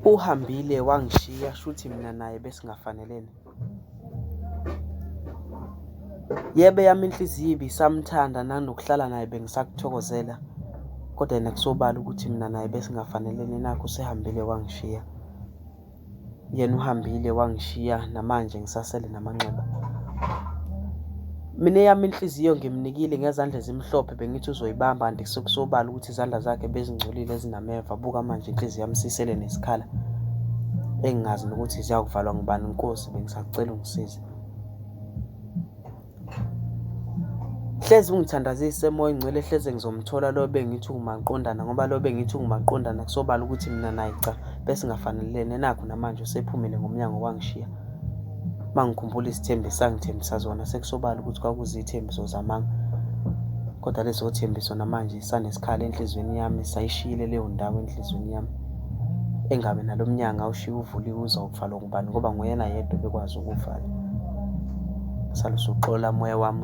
Uhambile wangishiya shuthi mina naye besingafanelene. Yebo, eyami inhliziyo ibisamthanda nanokuhlala naye bengisakuthokozela, kodwa yena kusobala ukuthi mina naye besingafanelene nakhu usehambile wangishiya. Yena uhambile wangishiya namanje ngisasele namanxeba. Mina eyami inhliziyo ngimnikile ngezandla ezimhlophe bengithi uzoyibamba kanti sekusobala ukuthi izandla zakhe bezingcolile ezinameva. Buka manje inhliziyo yami sisele nesikhala engingazi nokuthi ziyakuvalwa ngubani. Nkosi, bengisacela ungisize. Hleze ungithandazise Moya Oyingcwele, hleze ngizomthola lo bengithi ungumaqondana ngoba lo bengithi ungumaqondana kusobala ukuthi mina naye cha besingafanelene. Nakhu namanje usephumile ngomnyango wangishiya. Uma ngikhumbula izithembiso angithembisa zona sekusobala ukuthi kwakuzithembiso zamanga. Kodwa lezo thembiso namanje zisanesikhala enhliziyweni yami, sayishiyile leyo ndawo enhliziyweni yami. Engabe nalo mnyango awushiye uvuliwe uzawuvalwa ngubani ngoba nguyena yedwa obekwazi ukuwuvala. Sale usuxola moya wami.